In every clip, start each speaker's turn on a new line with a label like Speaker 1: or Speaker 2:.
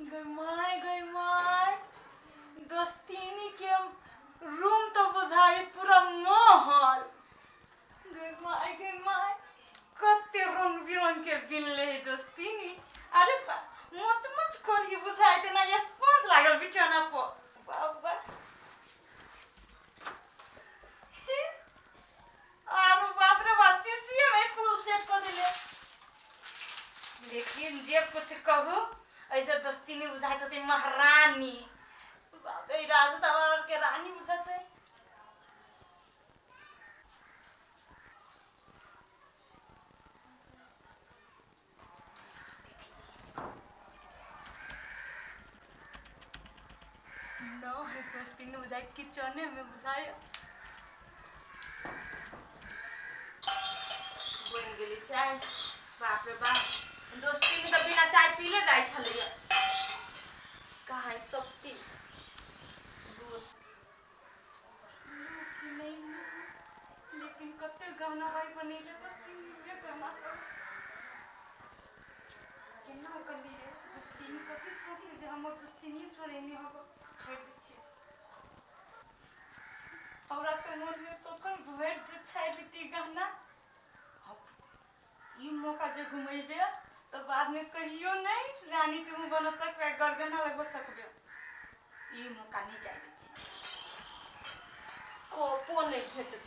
Speaker 1: गै my, गै my, दोस्तीनी के रूम तो बुझाई पूरा महल। गै my, गै my, कते रंग बिरंग के बिनले है दोस्तीनी। अरे बा, मोच मोच करही बुझाई देना, स्पंज लागल बिछौना पर। बाबा आरो बाप रे बाप, शीशिये में फूल सेट कर दिले। लेकिन जे कुछ कहू, ऐसे दोस्ती नहीं बुझाइत होते महारानी। बाप रे, राज दरबार के रानी बुझाते। न है दोस्ती नहीं बुझाए, किचने में बुझाए।
Speaker 2: बनि गेली चाय। बाप रे बाप, दोस्ती में तऽ बिना चाय पीले जाइ छलैया। कहाँ है सब टी दूध
Speaker 1: कि नहीं, लेकिन कते गहना भाई बनेले दोस्ती में, गहना सब केना करलिए दोस्ती में? कथी सोचले जे हमर दोस्ती नहीं चोरेनी हो? छोड़ि दै छियै, हमरा तऽ मन में कखन भरि दे छाड़ि लेती गहना। ई मौका जे घुमेबे तऽ बाद में कहियो नहीं रानी तू बन सकबे, गरगहना लगबो सकबे। ई मौका नहीं जाय दै छियै।
Speaker 2: कपो नहि भेटतै।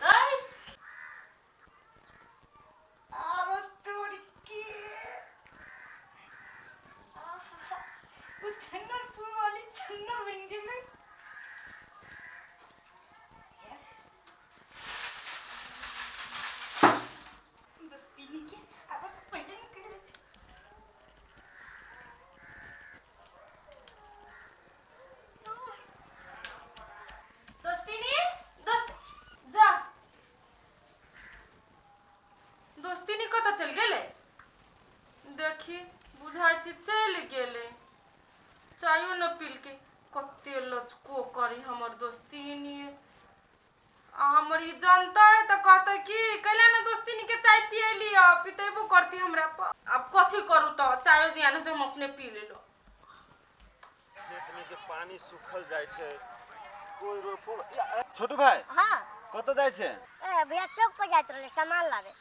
Speaker 1: आरो तोरी के, आहा, ओ छन्नरपुर वाली छन्नर बनि गेलै। दोस्ती के आब से पहिले निकलि जाइ छै।
Speaker 2: दोस्तीनी, दोस्त जा, दोस्तीनी कतऽ चलि गेलै? देखी, बुझाइ छै चलि गेलै, चायो न पीलकै। कते लचको करी हमर दोस्तीनी। आ हमर ई जानतै तऽ कहतै कि कैला ने दोस्तीनी के चाय पियली, पितेबो करती हमरा पर। आब कथी करू तऽ चायो जियान हेतै, हम अपने पी लेलहुँ।
Speaker 3: खेत में के पानी सूखल जाइ छै, कोई रोपो। छोटू भाई।
Speaker 4: हाँ।
Speaker 3: कतऽ जाइ छै?
Speaker 4: ए भैया, चौक पर जाइत रहले सामान लाबे।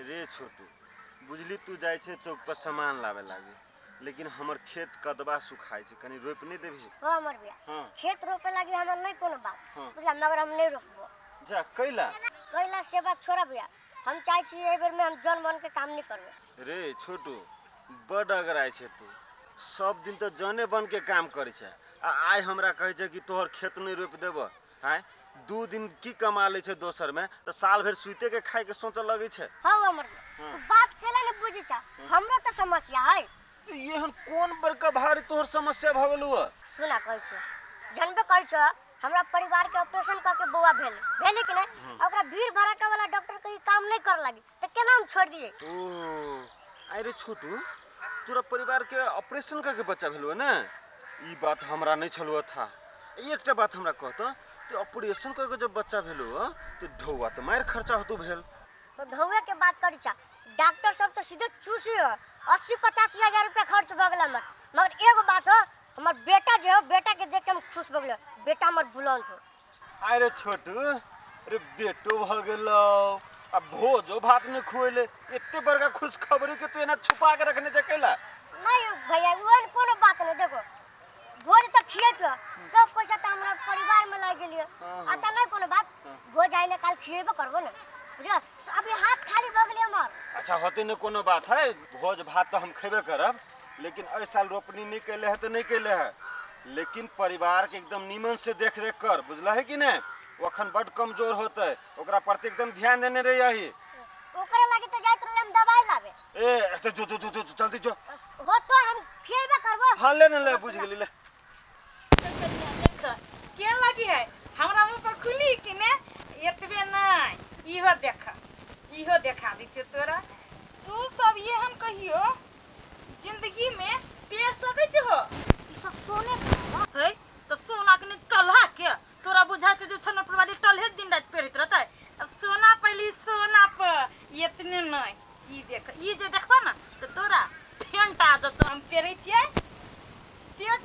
Speaker 3: रे छोटू, बुझली, तू जाइ छै चौक पर सामान लाबे लागी, लेकिन हमर खेत कदबा सुखाइ छै, कनि रोपि नहि देबही?
Speaker 4: हो हमर भैया।
Speaker 3: हाँ।
Speaker 4: खेत रोपे लागी हमर नहीं कोनो बात।
Speaker 3: हाँ।
Speaker 4: बुझला, मगर हम नहीं रोपबो।
Speaker 3: जा, कैला?
Speaker 4: कैला से बात छोड़ा भैया, हम चाहे छी एहि बेर में हम जन बन के काम नहीं करबे।
Speaker 3: रे छोटू, बड अगराइ छै तू। सब दिन तऽ जने बन के काम करै छै, आ आइ हमरा कहै छै कि तोहर खेत नहि रोपि देबऽ। आँय, 2 दिन की कमा लै छै दोसर में तऽ साल भरि सुइते के खाय के सोचऽ लगै छै।
Speaker 4: हाँ हमर भैया, तू बात कैला नहीं बुझे छा? हमरो तो समस्या है।
Speaker 3: एहन कोन बड़का भारी तोहर समस्या भऽ गेलौ हँ?
Speaker 4: सुना, कहै छियो, जानबे करै छो, हमरा परिवार के ऑपरेशन कऽ के बौआ भेल, भेलै कि नहीं? आ ओकरा भीड़ भड़ाका वाला डॉक्टर के ई काम नहीं कर लागी तऽ केना हम छोड़ दिए?
Speaker 3: ओ अरे छोटू, तोरा परिवार के ऑपरेशन करके बच्चा भेलौ ने? ई बात हमरा नहीं छलौ था। एकटा बात हमरा कहत तो, ऑपरेशन करके जब बच्चा भेलौ तो ढौआ तो मारि खर्चा होतो भेल।
Speaker 4: तो ढौए के बात करी छा, डॉक्टर सब तो सीधे चूसी हो। 80-85 हजार रुपया खर्च भऽ गेल हमर। मगर एगो बात हो, हमर बेटा जे हो, बेटा के देख के हम खुश भऽ गेलो। बेटा हमर बुलंद हो।
Speaker 3: अरे छोटू, अरे बेटो भऽ गेलौ आ भोजो भात नहीं खुएले। एते बड़का खुशखबरी के तू एना छुपा के रखने छै कैला?
Speaker 4: नहीं भैया, ओहन कोनो बात नहीं। देखो, भोज तऽ खियैत हो, सब पैसा तऽ हमरा परिवार में लागि गेलियो। अच्छा, नहीं कोनो बात, भोज आइ ने काल खिएबो करबो ने, बुझल? अभी हाथ खाली भऽ गेलै हमर।
Speaker 3: अच्छा, होते नहीं कोनो बात है, भोज भात तो हम खेबे करब, लेकिन एहि साल रोपनी नहीं कैले है तो नहीं कैले है, लेकिन परिवार के एकदम नीमन से देख रेख कर, बुझल है कि नहीं? वो अखन बड कमजोर होते, ओकरा प्रति एकदम ध्यान देने रही।
Speaker 4: ओकरे लागी तऽ जाइत रहले हम दवाई लाबे।
Speaker 3: ए तो जो जो जो जो जल्दी जो।
Speaker 4: हो तो हम खिएबे करबो।
Speaker 3: हाँ, ले ने ले, बुझ गेली, ले।
Speaker 1: देख के लगी है हमरा मुँह पर खुली कि ने। एतबे नहीं, इहो देख, इहो देखा दै छियौ तोरा। तू सब ये हम कहियो जिंदगी में पेड़ सकै छै हो?
Speaker 4: ई सब सोने के है।
Speaker 1: है तऽ सोना के नहि टलहा के तोरा बुझाइ छै जे छनपुर वाली टलहे दिन राति पेरैत रहतै? अब सोना पहली सोना पर। एतने नहि, ई देख, ई जे देखबा ने तऽ तोरा फेंट आ जतौ। हम पेरै छियै। देख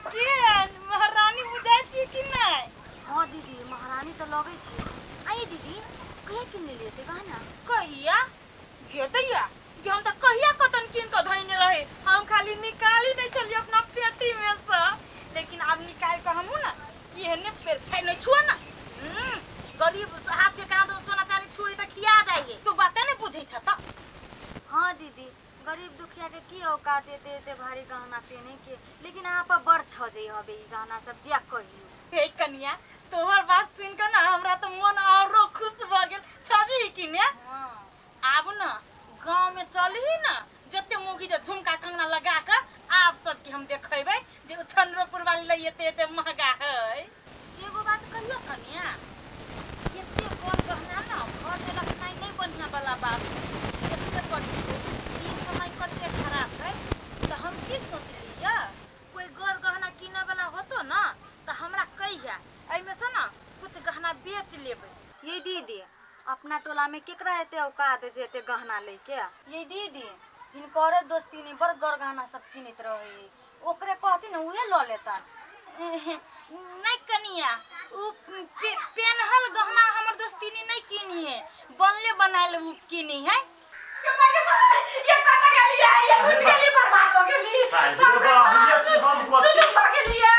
Speaker 1: केहन महारानी बुझाइ छी कि नहि?
Speaker 5: हाँ दीदी, महारानी तऽ लगै छी। आइए दीदी, कहिया किन लेलियै एते गहना?
Speaker 1: कहिया गे दैया गे, हम तऽ कहिया कतन कीन कऽ धैने रहे, हम खाली निकाली नहि छलियै अपना पेटी में से, लेकिन आब निकालि कऽ हमहूँ ने एहने पेर खाइ नहि छुआ ना। गरीब हाथ के कहाँ तो सोना चांदी छुए तऽ खिया जाइ है, तू बाते नहि बुझै छ तऽ।
Speaker 5: हाँ दीदी, गरीब दुखिया के की औकात एते एते भारी गहना पहने के, लेकिन अहाँ पर बड़ छजै हबे ई गहना सब, जे कहियो।
Speaker 1: हे कनिया, तोहर बात सुनि कऽ ने हमरा तऽ मन औरो खुश भऽ गेल। छजै कि ने?
Speaker 5: हाँ।
Speaker 1: आब न गाँव में चलही न जते मौगी जे झुमका कंगना लगा कऽ, आब सबके हम देखेबै जे ओ चंद्रपुर वाली लै एते एते महगा है। एगो बात कहियो कनिया, एते कम गहना न घर में रखनाइ नहीं बढ़िया वाला बात। एते करियो, ई समय कते खराब है, तऽ हम की सोचलियै, कोई गर गहना कीने वाला होतो न तऽ हमरा कहिया, एहिमे से न कुछ गहना बेच लेबै।
Speaker 5: ये दीदी, अपना टोला में केकरा एते औकात जे एते गहना लैके? ये दीदी, हिनकरे दोस्ती ने बड़ गर गहना सब किनैत रहे, ओकरे कहती ने उहे लऽ लेतन।
Speaker 1: नहीं कनिया, उ पेन्हल गहना हमर दोस्तीनी नहीं किनी है, बनले बनायल उ किनी है। ये कत गेली, ये लूट गेली, बर्बाद हो गेली।
Speaker 3: आहि रे बा, हइये छी हम कथी?
Speaker 2: जुलुम भऽ गेलियै।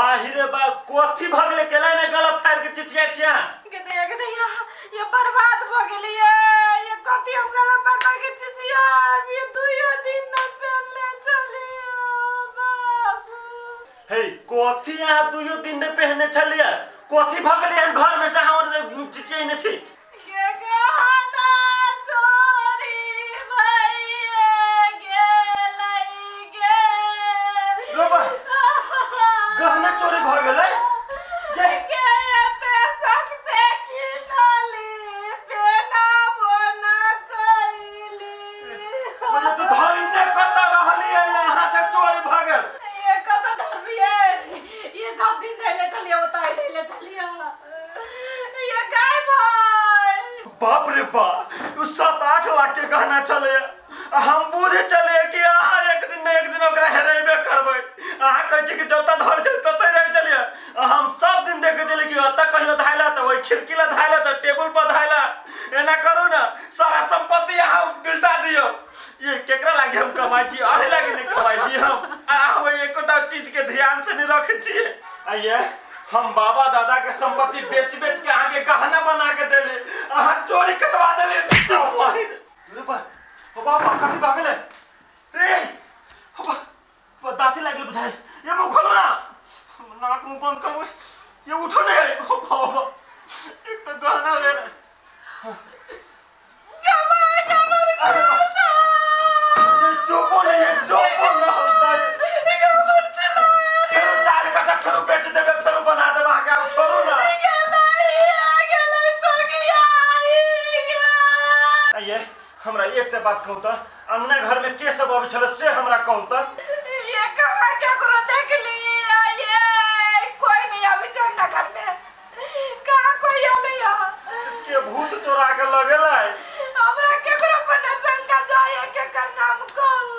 Speaker 3: आहि रे बा, कथी भऽ गेलै? केला ने गला फाड़ि के चिचियाइ छी अहाँ?
Speaker 2: गे दैया, गे दैया, ये बर्बाद भऽ गेलियै। ये कथी हम गला पकड़ के चिचियाब? ये दुइयो दिन न पहनले छलियै बाबू।
Speaker 3: हे, कथी अहाँ दुइयो दिन ने पहने छलियै? कथी भऽ गेलै एहन घर में से अहाँ और चिचियाइ ने छी?
Speaker 2: गे गहना चोरी भइए गेलै गे।
Speaker 3: रे बा, गहना चोरी भऽ गेलै? गे
Speaker 2: गे एते शौक से किनली, पेनाबो न कैली।
Speaker 3: बोले तऽ धइने कतऽ रहलियै अहाँ से चोरी भऽ गेल?
Speaker 2: ये कतऽ धरबियै? ये सब दिन धैले छलियै, ओतऽ धैले छलियै, ये गायब है।
Speaker 3: बाप रे बा, उ 7-8 लाख के गहना छलै आ हम बुझे छलियै कि अहाँ एक दिन ने एक दिन ओकरा हेरेबे करबै। अहाँ कहै छी कि जतऽ धर छै ततऽ रहै छलियै, आ हम सब दिन देखै छलियै कि ओतऽ कहियो धायला तऽ ओहि खिड़की लग धायला तऽ टेबुल पर धायला। एना करू ने, सारा संपत्ति अहाँ बिलटा दियौ। ये केकरा लागी हम कमाइ छी? अहीं लागी नहि कमाइ छी हम? आ हम एकोटा चीज के ध्यान से नहि रखै छियै। आइये हम बाबा दादा के संपत्ति बेच बेच के अहाँके गहना बना के देली, अहाँ चोरी करवा देली। रे बा, ओ बाबा, कथी भऽ गेलै रे? ओ बा, बा, दाँती लागि गेल बुझाइ। ये मुँह खोलू ना, नाक मुँह बंद करू। ये उठो नहीं है। ओ बाबा, एक तो गहना ले रहे। अरे बा, ये चुपो नहीं है, चुपो ना होता है। फेरो 4 कट्ठा फेरो बेच देबे, फेरो बना देबे अहाँके, आब छोड़ू ना। आइये हमरा एकटा बात कहू तऽ, अंगना घर में के सब अबै छलै से हमरा कहू तऽ।
Speaker 2: ये कहाँ केकरो देखली? ये कोई नहीं आबै छै अंगना घर में, कहाँ कोई आले?
Speaker 3: के भूत चोरा के लऽ गेलै?
Speaker 2: हमरा केकरो पर न शंका जाय, केकर नाम कहू?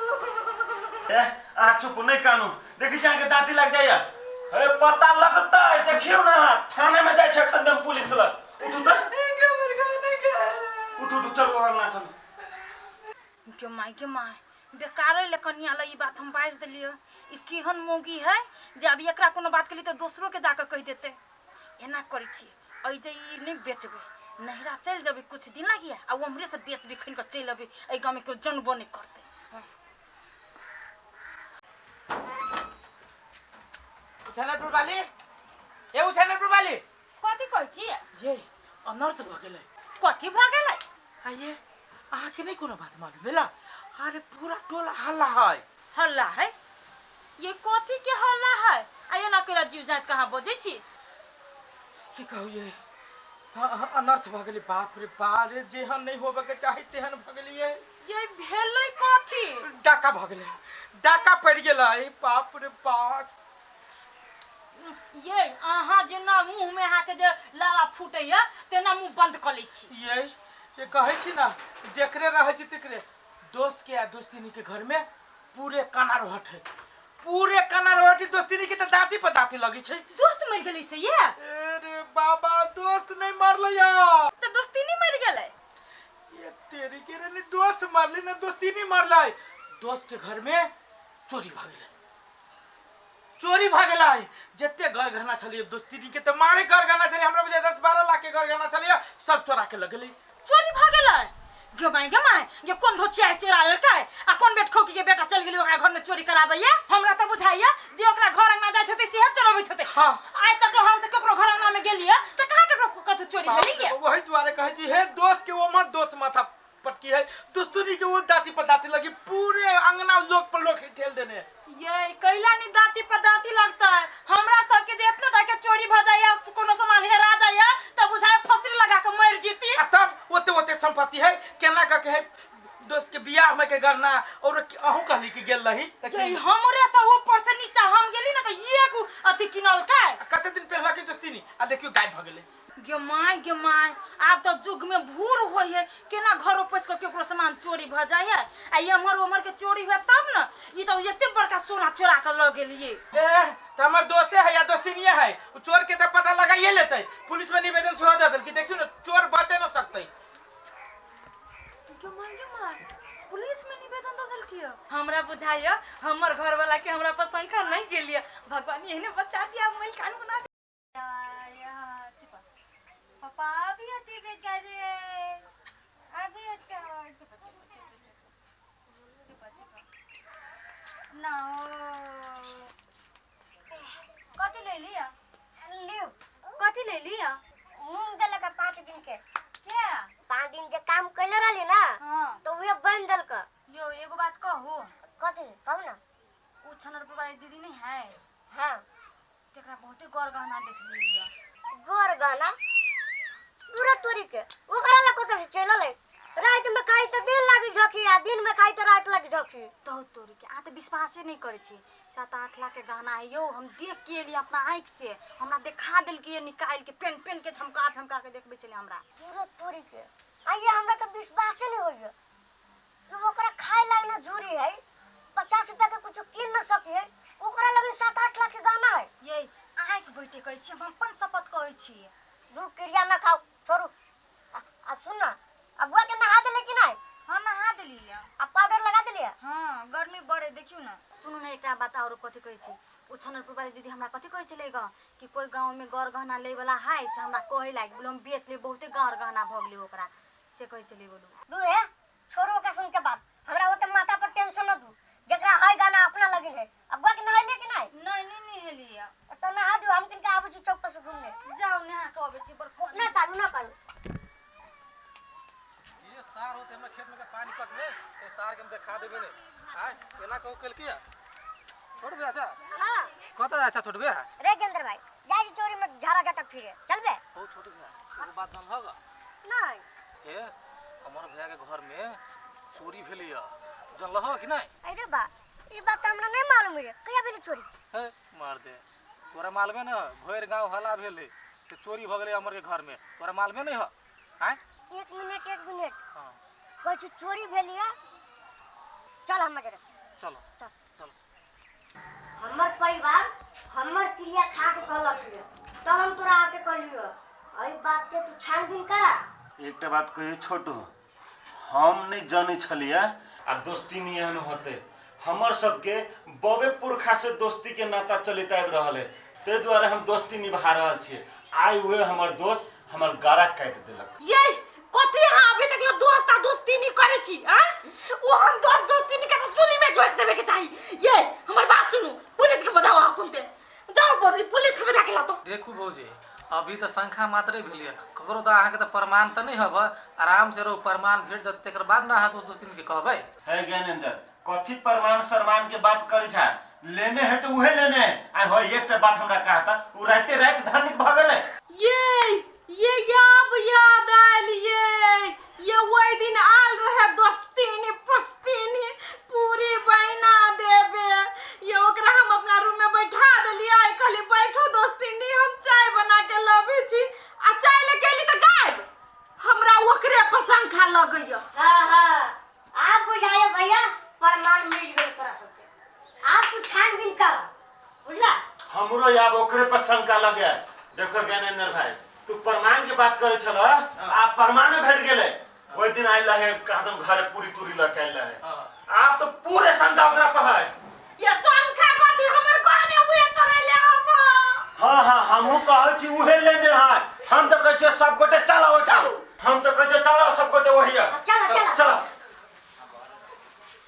Speaker 3: ए, अहाँ चुप, नहि कानू। देखै छी अहाँके दाँती लागि जाइया। हे, पता लगतै, देखियौ ने, अहाँ थाने में जाइ छै एखन दम पुलिस लग। उठू तऽ, उठू उठू, चलू अंगना चलू।
Speaker 1: के माय, के माय, बेकारे ले कनिया ले ई बात हम बाजि देलियै। ई केहन मौगी है जे अभी एकरा कोनो बात केली तऽ दोसरो के जाकऽ कहि देतै। एना करै छी, एहि जे ई नहि बेचबै, नैहरा चलि जेबै कुछ दिन लागिया आ उम्हरे से बेच बिखन कऽ चलि अबै, एहि गाँवमे केओ जनबो नहि करतै।
Speaker 6: उछानपुर वाली, ए उछानपुर वाली।
Speaker 1: कथी कहै छी?
Speaker 6: ये अनर्थ भऽ गेलै।
Speaker 1: कथी भऽ गेलै?
Speaker 6: आइए अहाँके नहि कोनो बात मालूम भेला? अरे पूरा टोला हल्ला है।
Speaker 1: हल्ला है? ये कथी के हल्ला है? आ एना केला जीव जात कहाँ बजै छी?
Speaker 6: की कहू, ये अनर्थ भऽ गेलै। बाप रे बाप रे, जेहन नहि होबे के चाही तेहन भऽ गेलियै।
Speaker 1: ये भेलै कथी?
Speaker 6: डाका भऽ गेलै, डाका पड़ि गेलै, बाप रे बाप।
Speaker 1: ये अहाँ जेना मुँह में अहाँके जे लावा फूटैया तेना मुँह बंद कऽ लै छी।
Speaker 6: ये कहै छी ने, जेकरे रहै छी तेकरे दोस्त के आ दोस्तिनी के घर में पूरे काना रहट है। पूरे कना रोटी दोस्ती के त दांती पर दांती लगी छै।
Speaker 1: दोस्त मर गेलै से ये?
Speaker 6: अरे बाबा दोस्त नहीं मरलै या।
Speaker 1: त दोस्ती नहीं मर गेलै?
Speaker 6: ये तेरी के रे, दोस्त मरली ना दोस्ती नहीं मरलै। दोस्त के घर में चोरी भऽ गेलै, चोरी भऽ गेलै। जते घर गहना छलियै दोस्ती के त मारे घर गहना छलियै, हमरा बुझाइ 10-12 लाख के घर गहना छलियै, सब चोरा के लऽ गेलै।
Speaker 1: चोरी भऽ गेलै? गे माय गे माय गे, कोन धोचिया चोरा लेलकै आ कोन बेट खोकी के बेटा चल गेलै ओकरा घर में चोरी कराबैया? हमरा त बुझाइया जे ओकरा घर अंगना जाइत हेतै सेहे चोरबैत हेतै।
Speaker 6: हाँ।
Speaker 1: आइ तक हम से ककरो घर अंगना में गेलियै त कहाँ ककरो कथु चोरी भेलैया?
Speaker 6: वही दुआरे कहै छी हे दोस्त के वो मत दोस्त माथा पटकी है, दोस्तुनी के वो दांती पर दांती लगी, पूरे अंगना लोक पर लोक ठेल देने।
Speaker 1: ये कैला नी दांती पर दांती लगता है। हमरा सबके जे इतना टाके चोरी भ जाइया, कोनो सामान हेरा जाइया त बुझाय फसरी लगा के मर जीती।
Speaker 6: आ तब ओते ओते संपत्ति है केना कह के है दोस्त के बियाह में के गरना और अहू कहली कि गेल रही त
Speaker 1: ये हमरे से ऊपर से नीचा हम गेली ना त एक अथी किनल का।
Speaker 6: कते दिन पहला के दोस्ती नी आ देखियो गायब भ गेलै।
Speaker 1: गे my गे my, आब त युग में भूर होय है, केना घरो पैस के केकरो सामान चोरी भ जाय है? आ एम्हर ओम्हर के चोरी हुए तब न, ई त एते बड़का सोना चोरा के ल गेलिए।
Speaker 6: ए त हमर दोस्ते है या दोस्तीनिया है, उ चोर के त पता लगाइए लेतै। पुलिस में निवेदन सेहो दे देल कि देखियो न चोर बचे न सकतै।
Speaker 1: गे my गे my, police में निवेदन दे देलकियो? हमरा बुझाइया हमर घर वाला के हमरा पर शंका नहीं गेलिए। भगवान एहने बचा दिया, मैल कान बना दिया।
Speaker 5: पापा अभी होती बेचारे, अभी होता। चुप चुप चुप चुप चुप चुप ना हो। कथी ले लिया?
Speaker 4: लियो।
Speaker 5: कथी ले लिया?
Speaker 4: मूंग देलक 5 दिन के।
Speaker 5: क्या?
Speaker 4: 5 दिन जे काम कैले रहली ना।
Speaker 5: हाँ।
Speaker 4: तो उहे बन देलक।
Speaker 5: यो एगो बात कहू?
Speaker 4: कथी कहू ना।
Speaker 5: उ छनरपुर वाली दीदी नहीं है?
Speaker 4: हाँ।
Speaker 5: तेकरा बहुते गौर गहना देखली।
Speaker 4: गौर गहना पूरा तोरी के ओकरा ला कत से चलल है? रात में खाई त दिन लागी झकी आ दिन में खाई त रात लागी झकी।
Speaker 5: तो तोरी के आ त विश्वासे नहीं करे छी। 7-8 लाख के गहना है यो, हम देख के एली अपना आँख से, हमरा देखा देलकी निकाल के पेन पेन के झमका झमका के देखबे छले हमरा।
Speaker 4: पूरा तोरी के आइए, हमरा त विश्वासे नहीं होइए। जब ओकरा खाए लागना जरूरी है, 50 रुपया के कुछ किन न सकी है, ओकरा लगे 7-8 लाख के गहना है।
Speaker 5: ये आँख बैठे कहै छी हम, अपन शपथ कहै छी।
Speaker 4: दू क्रिया न खाओ छोड़ू। आ सुन ना, अबुआ के नहा देले कि नहीं?
Speaker 5: हाँ नहा देली।
Speaker 4: आ पाउडर लगा देली?
Speaker 5: हाँ गर्मी बड़े देखियो ना। सुनू ना एकटा बात और कथी कहै छी, उ छनरपुर वाली दीदी हमरा कथी कहै छलै ग कि कोई गाँव में गौर गहना ले वाला है से हमरा कहै लागि, बोलो हम बेच ले, बहुते गौर गहना भ गेलै ओकरा, से कहै छलै। बोलू
Speaker 4: दू हे छोड़ू ओकरा सुन के बात, हमरा ओते माथा पर टेंशन न दू, जकरा है गाना अपना लगिन है। अबुआ के नहैले कि नहीं?
Speaker 5: नहीं नहीं नहेलिए।
Speaker 4: त नहा दियो, हम किनका आबै छी चौक पर से घूमने।
Speaker 5: जाओ नहा के अबै छी, पर फोन
Speaker 4: ना कानू ना कानू।
Speaker 7: ये सार होते हमरा खेत में के पानी कटले ते सार के हम देखा देबे ने। आय एना कहू केल किया छोड़ बे। अच्छा
Speaker 4: हां
Speaker 7: कत अच्छा छोड़ बे।
Speaker 4: रे गेंद्र भाई जाय छी चोरी में झाड़ा झटक फिरे चलबे।
Speaker 7: हो छोड़ बे, एगो बात जान होगा
Speaker 4: नहीं?
Speaker 7: ए हमर भैया के घर में चोरी भेलिया, जानल हो कि नहीं?
Speaker 4: अरे बा ई बात हमरा नहीं मालूम रे, कहिया भेलै चोरी?
Speaker 7: हे मार दे, तोरा मालूमे न भरि गांव हल्ला भेलै से चोरी भ गेलै हमर के घर में, तोरा मालूमे नहीं हो? आय
Speaker 4: एक मिनट एक मिनट।
Speaker 7: हां
Speaker 4: कहै छी चोरी भेलिया, चल हमर जरे
Speaker 7: चलो
Speaker 4: चल
Speaker 7: चल।
Speaker 4: हमर परिवार हमर क्रिया खा के कहलक ये, तब हम तोरा आके कहलियो एहि बात के तू छानबीन करा।
Speaker 3: एकटा बात कहियो छोटू, हम नहीं जानै छलियै आ दोस्ती नहीं एहन होते। हमर सबके बबे पुरखा से दोस्ती के नाता चलैत आबि रहल है, ताहि दुआरे हम दोस्ती निभा रहल छियै। आइ उहे हमर दोस्त हमर गरा काटि देलक।
Speaker 2: ये कथी अहाँ अभी तक दोस्त आ दोस्ती नहीं करे छी? आ ओ हम दोस्त दोस्ती नहीं करते, चुल्ही में झोंक देबे के चाही। ये हमर बात सुनू, पुलिस के बजाओ अहाँ कुनते जाओ, बोली पुलिस के बजा के लातो।
Speaker 7: देखू भौजी अभी त शंखा मात्रे भेलिए, ककरो त अहाँके त प्रमाण त नहीं हब, आराम से रहो, प्रमाण भेट जतै तकर बाद ना अहाँ दोस्ती के कहबै।
Speaker 3: है ज्ञानेंद्र कथी प्रमाण सरमान के बात करै छा? लेने है तो उहे लेने है। आ हो एकटा बात हमरा कहता, उ राते रात धनिक भ गेलै।
Speaker 2: ये याब याद आयल, ये वही दिन आल रहे दोस्तीनी पुस्तीनी पूरी बना देबे, ये ओकरा हम अपना रूम में बैठा देलियै, कहली बैठो दोस्तीनी हम चाय बना के लबै छी, आ चाय लेके एली त गायब। हमरा ओकरे पर शंखा लगैया।
Speaker 4: हाँ हाँ आप बुझाइए भैया, प्रमाण मिल गेल तोरा सबके, आप तू छानबीन कर।
Speaker 3: हमरो आब ओकरे पर शंका लगे। देखो ज्ञानेंद्र भाई, तू प्रमाण के बात करे छल, आ प्रमाण भेट गेले। ओहि दिन आयल रहे कदम घरे पूरी तूरी लऽ के आयल रहे। आब तो पूरे शंका ओकरा पर है।
Speaker 1: ये शंका कथी, हमर गहने उहे चोरेले हबो।
Speaker 3: हाँ हाँ, हमहू कहै छी उहे लेने है। हम तो कहै छियै सब गोटे चलो ओहिठाम, हम तो कहै छियै चलो सब गोटे वही।
Speaker 4: चलो, चलो।
Speaker 3: चलो।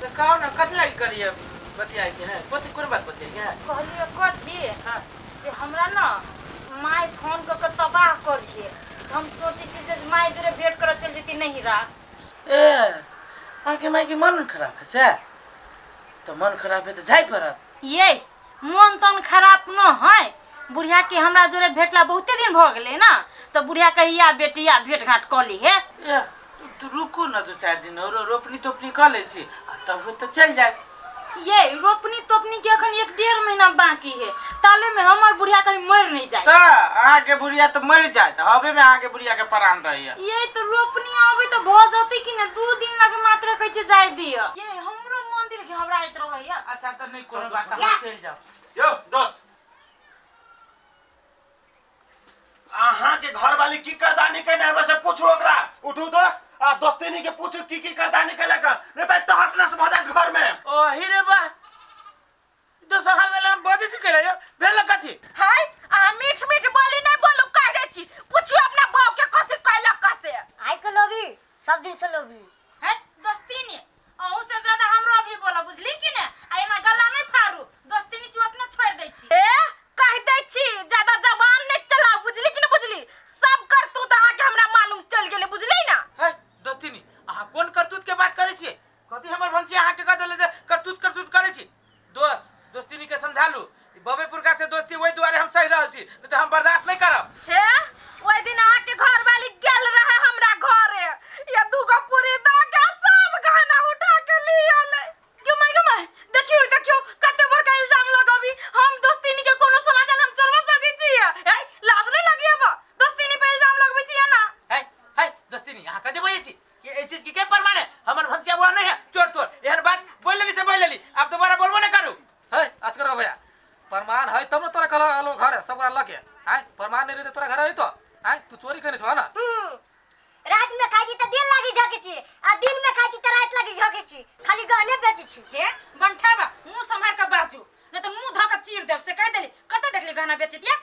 Speaker 6: तऽ कहू ने, कथी लागि करिए बतियाए के है? कथी, कोन बात बतियाए के है?
Speaker 1: कहलिए कथी जे हमरा न my phone कऽ के तबाह करिए, हम सोचै छी जे माय जोरे भेंट करऽ चलि जैती नहिरा।
Speaker 6: ए, अहाँके मायके मन खराब है से? तऽ मन खराब है तऽ जाय पड़त।
Speaker 1: ये मन तन खराब न है, बुढ़िया के हमरा जोरे भेटला बहुते दिन भऽ गेलै ना, तऽ बुढ़िया कहिया बेटिया भेंट घाट कऽ ली हे।
Speaker 6: ए, तू रुकू ने 2-4 दिन और रोपनी तोपनी कऽ लै छी आ तब तऽ चलि जायब।
Speaker 1: ये रोपनी तोपनी के अखन 1-1.5 महीना बाकी है, ताले में हमर बुढ़िया कहीं मर नहीं जाए।
Speaker 6: तऽ अहाँके बुढ़िया तऽ मरि जायत, हवे में अहाँके बुढ़िया के प्राण रहैया।
Speaker 1: ये तो रोपनी आबे तऽ भऽ जतै कि ने, 2 दिन लगे मात्र कहै छै जाय दिअ। ये हमरो मंदिर घबराइत रहैया।
Speaker 6: अच्छा तऽ नहि कोनो बात, अहाँ चलि जाउ।
Speaker 3: यौ दोस्त, अहाँ के घर वाली की करदानी केने हेबै से पूछू ओकरा। उठू दोस्त, आ दोस्तिनी के पूछू की की करदानी केलक, नहीं तऽ तहस नहस भऽ जायत घर में।
Speaker 6: ओही रे बा, दोस्त अहाँ गेल हम बजै छी केले यौ, भेल कथी?
Speaker 2: हाय, अहाँ मीठ मीठ बोली नहीं बोलू, कह दै छी। पूछियो अपना बाप के कथी कहलक से।
Speaker 4: आइ के लोभी सब दिन से लोभी
Speaker 1: है। दोस्तिनी, अहू से ज्यादा हमरो अभी बोला, बुझली कि ने? आ एना गला नहीं फाड़ू दोस्तिनी, छी ओतना छोड़ दै छी।
Speaker 2: ए, कह दै छी, ज्यादा जबान नहीं चलाउ, बुझली कि ने बुझली? सब करतूत अहाँके हमरा मालूम चल गेलै, बुझली ना?
Speaker 6: है दोस्तिनी, अहाँ कोन करतूत के बात करै छियै? कथी हमर भनसिया अहाँके कह देले जे करतूत करतूत करै छी? दोस्त, दोस्तिनी के समझालू, ई बबे पुरका से दोस्ती ओहि दुआरे हम सहि रहल छी, नहीं तऽ हम बर्दाश्त नहीं करब।
Speaker 2: हे, ओहि दिन अहाँके घर वाली गेल रहे हमरा घरे, या दूगो पूरी द के सब गहना उठा के लिए।
Speaker 1: गे my, गे my, देखियो देखियो कते बड़का इल्जाम लगाबी। हम दोस्तिनी के कोनो समाचार हम चोरबा सकै छी? ए, लाज नहीं लगी अब दोस्तिनी पे इल्जाम लगबै छी ना?
Speaker 6: है है दोस्तिनी, अहाँ कथी बजै छी? कि एहि चीज के के प्रमाण है? हमर भनसिया वो नहीं है चोर तोर। एहन बात बोल लेली से बोल लेली, आब दोबारा बोलबो नहीं करू।
Speaker 7: है असगर भैया, प्रमाण है तब न तोरा कहल आलो घर सब गोरा लके आय। प्रमाण नहीं रहे तोरा घर है तो आय तू चोरी केने छो ना?
Speaker 4: रात में खाइ छी तऽ दिन लागी झकै छी, आ दिन में खाइ छी तऽ रात लागी झकै छी, खाली गहने बेचै छी।
Speaker 1: हे बंठाबा, मुंह संभार के बाजू, नहीं तो मुंह धऽ के चीर देब से कह देली। कतऽ देखली गहना बेचैत? या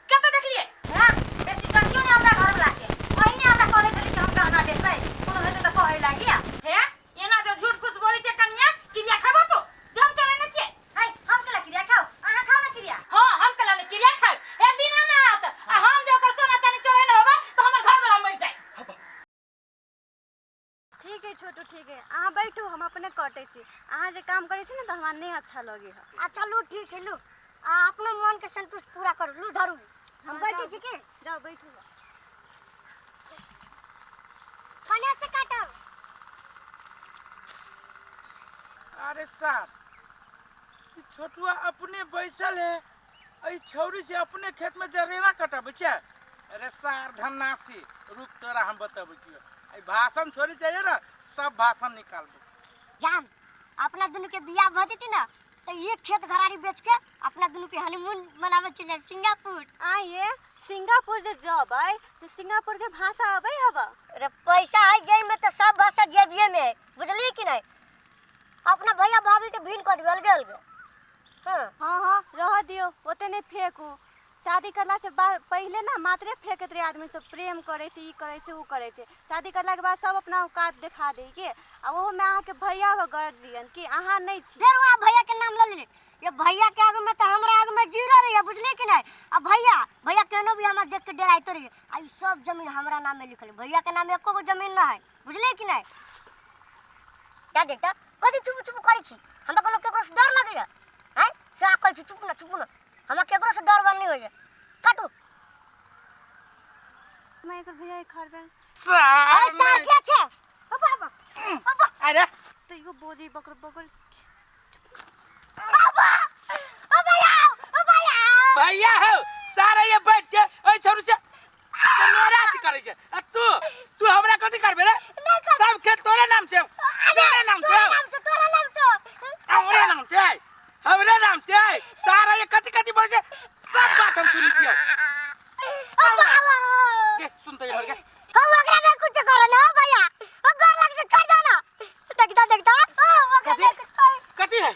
Speaker 1: कतऽ देखलियै?
Speaker 5: हाँ, बेसी कहियो ने हमरा घर वाला के ओहिने हमरा कहने छली कि हम गहना बेचबै, कोनो हेतै तऽ कहै लागी।
Speaker 1: हे, एना जे झूठ फूस बोलै छै कनिया, क्रिया खेबो तू जे हम चोरेने छियै?
Speaker 5: है, हम केला क्रिया खाउ? अहाँ खाउ ने क्रिया।
Speaker 1: हाँ, हम कला ने क्रिया खाएब। हे दीनानाथ, आ हम जे ओकर सोना चानी चोरेने होबै तऽ हमर घर वाला मरि जाय।
Speaker 8: ठीक है छोटू, ठीक है, अहाँ बैठू, हम अपने कटै छी। अहाँ जे काम करै छी ने तऽ हमरा नहि अच्छा लगै है।
Speaker 4: अच्छा लू, ठीक है, लू, आ अपना मन के संतुष्ट पूरा करू, लू धरू, हम बैठे छी की?
Speaker 8: जाउ बैठू।
Speaker 4: कने से काटब?
Speaker 6: अरे साहब, ई छोटुआ अपने बैसल है, एहि छौरी से अपने खेत में जरेना कटबै छै। अरे सार धन्नासी, रुक तोरा हम बतबै छियौ। एहि भाषण छोड़ी चाहिए ने, सब भाषण निकालबो।
Speaker 4: जान, अपना दुनू के बियाह भऽ जेतै ने तऽ एक खेत घरारी बेच के अपना दुनू के हनीमून मनावे चलि जायब सिंगापुर।
Speaker 8: आ ये सिंगापुर जे जबै से सिंगापुर के भाषा अबै हब?
Speaker 4: अरे पैसा है जाहि में तऽ सब भाषा जेबिये में है, बुझलियै कि नहीं? अपना भैया भाभी के भिन्न कऽ देबै अलगे अलगे। हाँ।
Speaker 8: हाँ हाँ, रह दियौ, ओते नहि फेकू। शादी करला से बाद पहिले ने मात्रे फेकैत रहे आदमी सब, प्रेम करै छै, ई करै छै, ओ करै छै। शादी करलाके बाद सब अपना औकात देखा दै के, आ ओहोमे अहाँके भैया हो गार्जियन कि अहाँ नहि छी।
Speaker 4: फेर वहाँ भैया के नाम लऽ लेली। ये भैया के आगू में तो हमरा आगू में जीरो रही है, बुझलिए कि नहीं? आ भैया भैया केनो भी हमरा देख के डराइते रहिए। आ ई सब जमीन हमरा नाम में लिखल है, भैया के नाम में एको गो जमीन ना है, बुझलिए कि नहीं? दा देख त कथी चुप चुप करै छी? हमरा कोनो केकरो से डर लगैया हैं से आ कहै छी चुप ना, चुप ना। हमरा केकरो से डर वर नहीं होइया। काटू।
Speaker 8: मैं एकर भैया के घर में
Speaker 6: सार।
Speaker 4: अरे सार क्या छै? बाबा बाबा।
Speaker 6: अरे
Speaker 8: तो इहो बोजी बकर बकर।
Speaker 4: बाबा ओ भैया, ओ भैया।
Speaker 6: भैया हो सारा, ये बैठ के एहि छोरू से मेरा अथी करै छै, आ तू तू हमरा कथी करबे रे? सब खेत तोरे नाम से, तोरे नाम से।
Speaker 4: तोरा नाम से, तोरा नाम से।
Speaker 6: हमरे नाम से, हमरे नाम से। सारा ये कथी कथी बोल कहै छै सब बात हम सुनै छियै। के सुनते मर के
Speaker 4: हम ओकरा नहीं कुछ करो ना भैया, ओ गोर लग से छोड़ दो ना। देखता देखता ओ ओकरा
Speaker 6: कथी?
Speaker 4: नहीं कुछ
Speaker 6: कथी है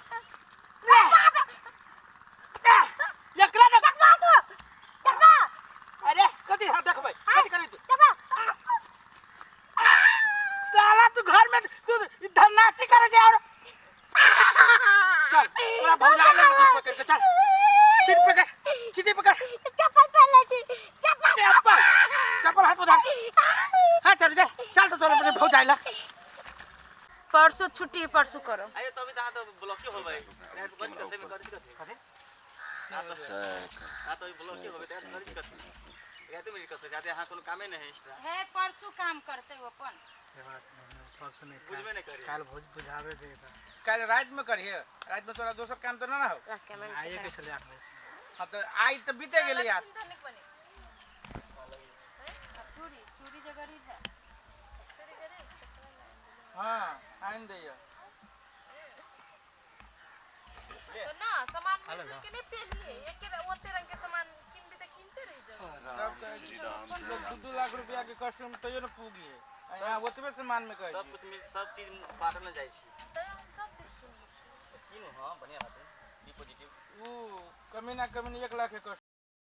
Speaker 6: एकरा ना
Speaker 4: देखबा तू, देखबा।
Speaker 6: अरे कथी? हां देखबै, कथी करै तू?
Speaker 4: देखबा।
Speaker 6: साला तू घर में तू धन्नासी करे छै और चल तोरा भौजा ले तू पकड़ के चल, चीटी पकड़, चीटी पकड़।
Speaker 4: चप्पल पहन ले छी, चप्पल।
Speaker 6: चप्पल चप्पल हाथ में धर। हां चल जा, चल तो तोरा अपने भौजाई ला।
Speaker 1: परसों छुट्टी है, परसों करो।
Speaker 9: अरे तो अभी तो तो ब्लॉक ही होबै रात बज कसे में करै कथी ना तो ना तो ब्लॉक ही होबै रात करै कथी रात में कसे जाते हां कोनो कामे नहीं है एक्स्ट्रा
Speaker 1: है परसों काम करते हो अपन।
Speaker 9: बुझबे नहीं करी।
Speaker 10: काल भोज बुझावे के बा।
Speaker 6: कल रात में करिए, रात में तोरा दोसर काम तो ना ना हो।
Speaker 10: आइए के चले 8 बजे।
Speaker 6: हां तो आई तो बीते गेली यार।
Speaker 1: चूड़ी चूड़ी जे गरीब है।
Speaker 6: हां आइन दैया
Speaker 2: तो ना सामान मिलजुल के नहीं पहनिए, एक ओते रंग के सामान किनबी त किनते रह जाओ।
Speaker 6: तब तो 2 लाख रुपया के कस्टम तैयो न पूगी है। यहाँ ओतबे सामान में कह
Speaker 9: सब कुछ मिल सब चीज बाटल न जाइ छी
Speaker 2: तैयो हम सब चीज सुन
Speaker 9: किनु। हां बढ़िया बात है, बी पॉजिटिव।
Speaker 6: ऊ कमी ना कमी 1 लाख के